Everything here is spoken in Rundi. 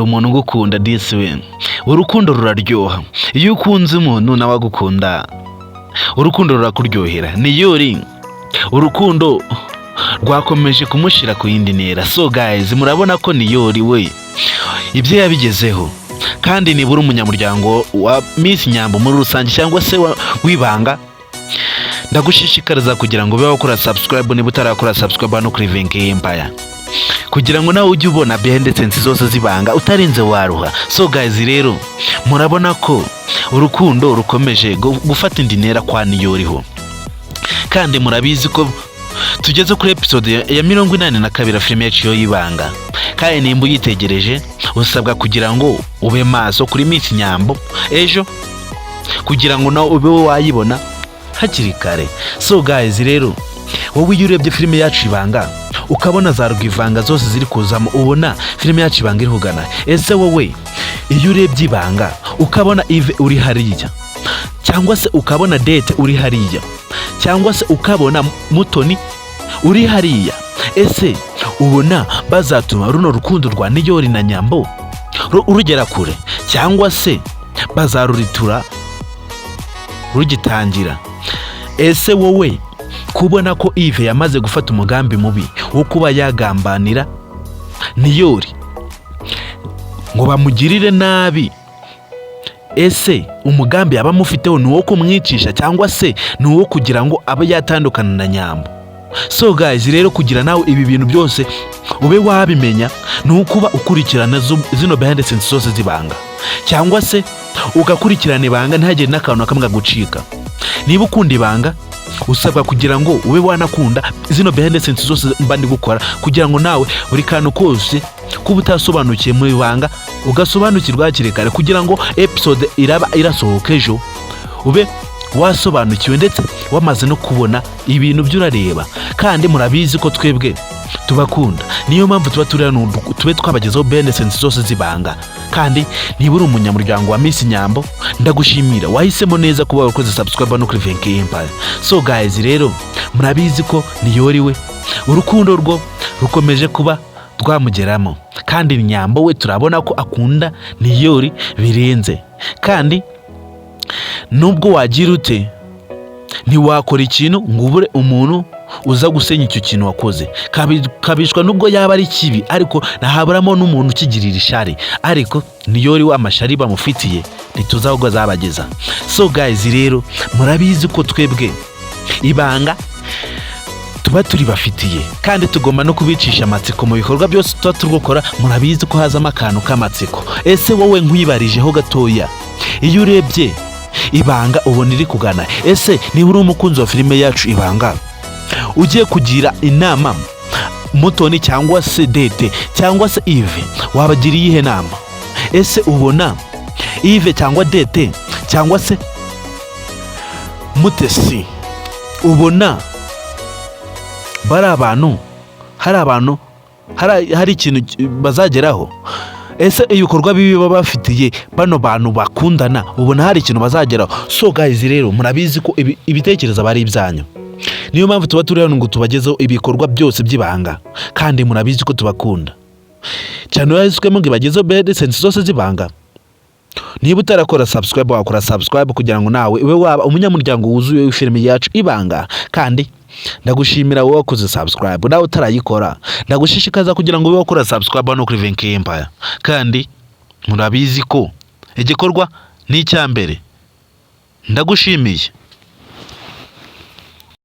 Umuntu ugukunda disi we, urukundo ruraryoha. Iyo ukunze umuntu nawe agukunda, urukundo rurakuryohera. Niyori urukundo rwakomeje kumushyira ku yindi ntera. So guys, murabona ko Niyori we ibyo yabigezeho, kandi nibura umunyamuryango wa Miss Nyambo muri rusange cyangwa se w'ibanga, ndagushishikariza kugira ngo ube wakora subscribe niba utarakora subscribe hano kuri Venke Empire, kugira ngo nawe ujye ubona behind the scenes zose z'ibanga utarinze waruha. So guys rero, murabona ko urukundo rukomeje gufata indi ntera kwa Niyoriho, kandi murabizi ko tugeze kuri episode ya 82 ya filime yacu yo y'ibanga. Kandi nimba uyitegereje, usabwa kugira ngo ube maso kuri Miss Nyambo ejo, kugira ngo nawe ube wayibona hakiri kare. So guys rero, wowe iyo urebye filime yacu ibanga, ukabona za rwivanga zose ziri kuzamo, ubona filime yacu ibanga iri kugana? Ese wowe iyo urebye ibanga, ukabona Ive uri hariya, cyangwa se ukabona Dete uri hariya, cyangwa se ukabona Mutoni uri hariya, ese ubona bazatuma runo rukundo rwa Niyori na Nyambo rugera kure, cyangwa se bazaruritura rugitangira? Ese wowe kubona ko Yves yamaze gufata umugambi mubi wo kuba yagambanira Niyori ngo bamugirire nabi, ese umugambi yaba amufiteho ni uwo kumwicisha, cyangwa se ni uwo kugira ngo abe yatandukana na Nyambo? So guys rero, kugira nawe ibi bintu byose ube wabimenya, ni ukuba ukurikirana zino behind the scenes zose z'ibanga, cyangwa se ugakurikirana ibanga ntihagire n'akantu na kamwe kagucika. Niba ukunda ibanga, usabwa kugira ngo ube wanakunda zino behind the scenes zose mba ndi gukora, kugira ngo nawe buri kantu kose kuba utasobanukiye mu ibanga ugasobanukirwa hakiri kare, kugira ngo episode iraba irasohoka ejo ube wasobanukiwe, ndetse wamaze no kubona ibintu byo urareba. Kandi murabizi ko twebwe tubakunda, niyo mpamvu tuba turi hano tube twabagezaho behind the scenes zose z'ibanga. Kandi niba uri umunyamuryango wa Miss Nyambo, ndagushimira, wahisemo neza kuba wakoze subscribe no kuri Venke Empire. So guys rero, murabizi ko Niyori we urukundo rwo rukomeje kuba rwamugeramo, kandi Nyambo we turabona ko akunda Niyori birenze. Kandi nubwo wagira ute, ntiwakora ikintu ngo ubure umuntu uza gusenya icyo kintu wakoze. Kabishwa nubwo yaba ari kibi, ariko ntahaburamo n'umuntu ukigirira ishari. Ariko Niyori we amashari bamufitiye ntituzi aho azabageza. So guys rero, murabizi ko twebwe ibanga tuba turi bafitiye, kandi tugomba no kubicisha amatsiko mu bikorwa byose tuba turi gukora. Murabizi ko hazamo akantu k'amatsiko. Ese wowe nkwibarijeho gatoya, iyo urebye ibanga ubona iri kugana? Ese niba uri umukunzi wa filime yacu ibanga, ugiye kugira inama Mutoni cyangwa se Dete cyangwa se Ive, wabagira iyihe nama? Ese ubona Ive cyangwa Dete cyangwa se Mutesi, ubona bari abantu, hari abantu, hari ikintu bazageraho? Ese ibikorwa bibi baba bafitiye bano bantu bakundana, ubona hari ikintu bazageraho? So guys rero, murabizi ko ibitekerezo aba ari ibyanyu, niyo mpamvu tuba turi hano ngo tubagezeho ibikorwa byose by'ibanga. Kandi murabizi ko tubakunda cyane, yahiswemo ngo ibagezeho behind the scenes zose z'ibanga. Niba utarakora subscribe, wakora subscribe kugira ngo nawe ube waba umunyamuryango wuzuye w'ifilimi yacu ibanga. Kandi ndagushimira wowe wakoze subscribe. Nawe utarayikora, ndagushishikaza kugira ngo ube wakora subscribe hano kuri Venke Empire. Kandi murabizi ko igikorwa ni icya mbere. Ndagushimiye.